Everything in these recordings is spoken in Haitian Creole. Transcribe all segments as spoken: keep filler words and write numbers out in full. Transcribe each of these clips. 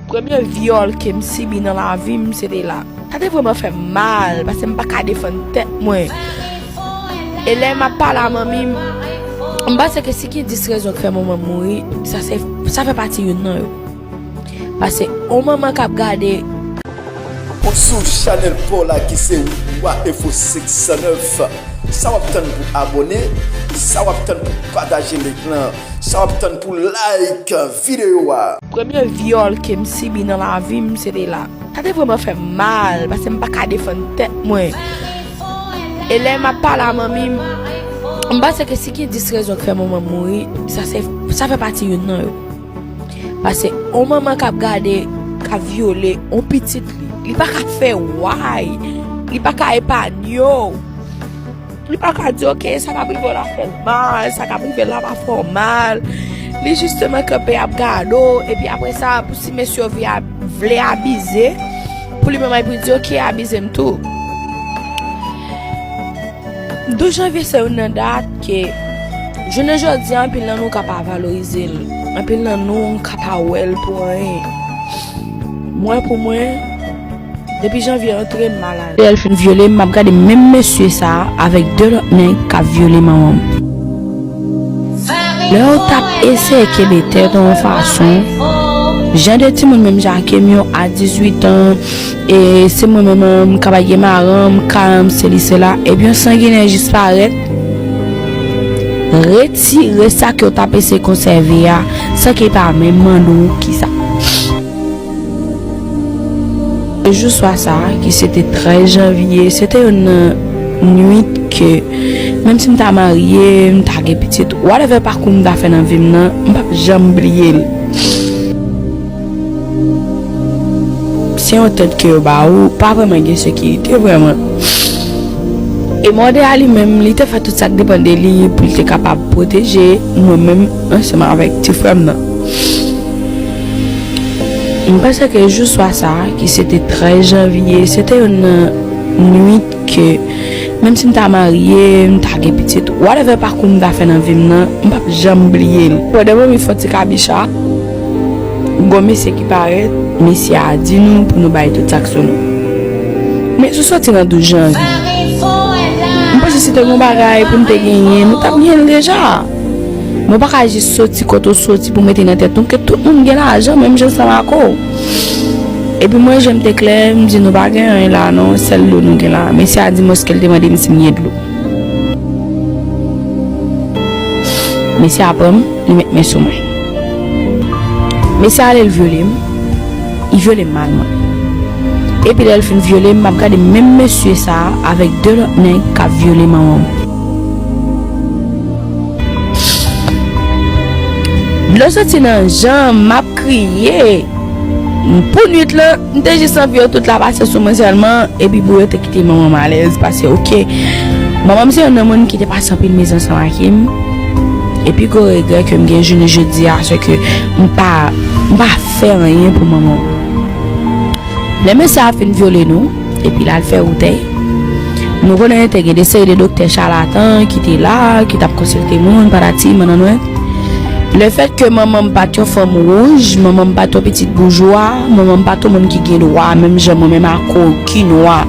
Premye vyòl ke m sibi nan lavi m, se te la. Sa te vrèman fè m mal, paske m pa ka defann tèt mwen. E lè m ap pale a manmi m, m panse ke si gen dis rezon k fè manman m mouri, sa se, sa fè pati youn nan yo. Paske yon manman k ap gade. Ou sou chanèl pa w la ki se Wa Enfo senk san nèf. Sa w ap tann pou abòne? Sa w ap tann pou pataje link lan? Sa w ap tann pou like videyo a? Premye vyòl ke m sibi nan lavi m, se te la. Sa te vrèman fè m mal, paske m pa ka defann tèt mwen. E lè m ap pale a manmi m, m panse ke si gen dis rezon k fè manman m mouri, sa se, sa fè pati youn nan yo. Paske yon manman k ap gade, k ap vyole yon pitit li, li pa ka fè why, li pa ka epanyo. Li pa ka di, oke, sa k ap rive w la fè l mal, sa k ap rive l la pa fè w mal. Li jisteman kanpe ap gade w, epi apre sa, pou si mesye yo vle ab-, vle abize, pou li menm pou di, oke, abize m tou. Douz janvye se youn nan dat ke, jounen jodi a, anpil nan nou ka pa valorize l. Anpil nan nou ka pa wè l pou anyen. Mwen, pou mwen, depi janvye antre, m malad. Lè l fin vyole m, m ap gade menm mesye sa a avèk de lòt nèg k ap vyole manman m. Lè w t ap eseye kenbe tèt ou yon fason, jan de timoun menm jan ak m yo a dizuit an, e se mwen menm, m ka pa gen maran m, ka m seli sela, epi yon sanginè jis parèt, retire sa ke w t ap eseye konsève a, san ke l pa menm mande w kisa. Jou swa sa a, ki se te trèz janvye, se te youn nan nwit ke, menm si m ta marye, m ta gen pitit, whatever pakou m ta fè nan vi m nan, m p ap janm bliye l. Se yon tèt ke yo ba ou, pa vrèman gen sekirite vrèman. E mòde a li menm, li te fè tout sa k depann de li pou li te kapab pwoteje mwen menm ansanm avèk ti frè m nan. M panse ke jou swa sa a, ki se te trèz janvye, se te youn nan nwit ke, menm si m ta marye, m ta gen pitit, whatever pakou m ta fè nan vi m nan, m p ap janm bliye l. Pandan manmi fè ti kabicha, gon mesye ki parèt, mesye a di nou pou nou bay tout sa k sou nou. Men sou soti nan douz janvye, m panse si te gon bagay pou n te genyen, nou t ap genyen l deja. Men w pa ka jis soti kote w soti pou mete nan tèt nou ke tout moun gen lajan menm jan ansanm ak ou. Epi mwen, je m te klè, m di nou pa gen anyen la non, sèl dlo nou gen la. Mesye a di m èske l te mande m si m gen dlo. Mesye a pran m, li met men sou mwen. Mesye a ale l vyole m, li vyole m malman. Epi lè l fin vyole m, m ap gade menm mesye sa a avèk de lòt nèg k ap vyole manman m. Dlo soti nan je m, m ap kriye. Pou nwit lan, m te jis anvi yo tout la pase sou mwen sèlman, epi pou yo te kite manman m alèz, paske, oke, manman m se youn nan moun ki te pase anpil mizè ansanm ak m. Epi gwo regrè ke m gen jounen jodi a, se ke m pa, m pa fè anyen pou manman m. Lè mesye a fin vyole nou, epi l al fè woutèy, nou konnen te gen de seri de doktè chalatan ki te la, ki t ap konsilte moun, patati, mannanwèt. Lefèt ke manman m pa t yon fanm wouj, manman m pa t yon pitit boujwa, manman m pa t yon moun ki gen dwa, menm jan mwen menm ak ou ki nwa,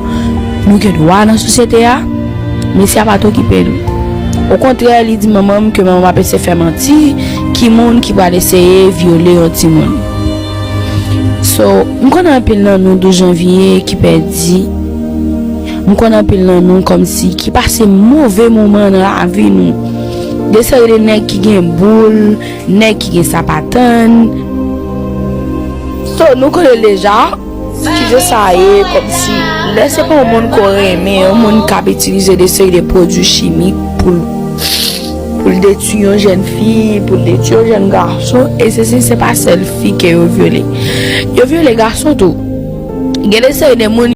nou gen dwa nan sosyete a, mesye a pa t okipe nou. Okontrè, li di manman m ke manman m ap eseye fè manti, ki moun ki pral eseye vyole yon timoun. So, m konnen anpil nan nou douz janvye ki pèdi. M konnen anpil nan nou kòmsi ki pase move moman nan lavi nou. De seri de nèg ki gen boul, nèg ki gen sa pa tann. So, nou konnen l deja. Kijan sa ye, kòmsi lè se pa yon moun ke w renmen, yon moun k ap itilize de seri de pwodui chimik pou l, pou l detwi yon jèn fi, pou l detwi yon jèn gason, e se, se, se pa sèl fi ke yo vyole. Yo vyole gason tou. Gen de seri de moun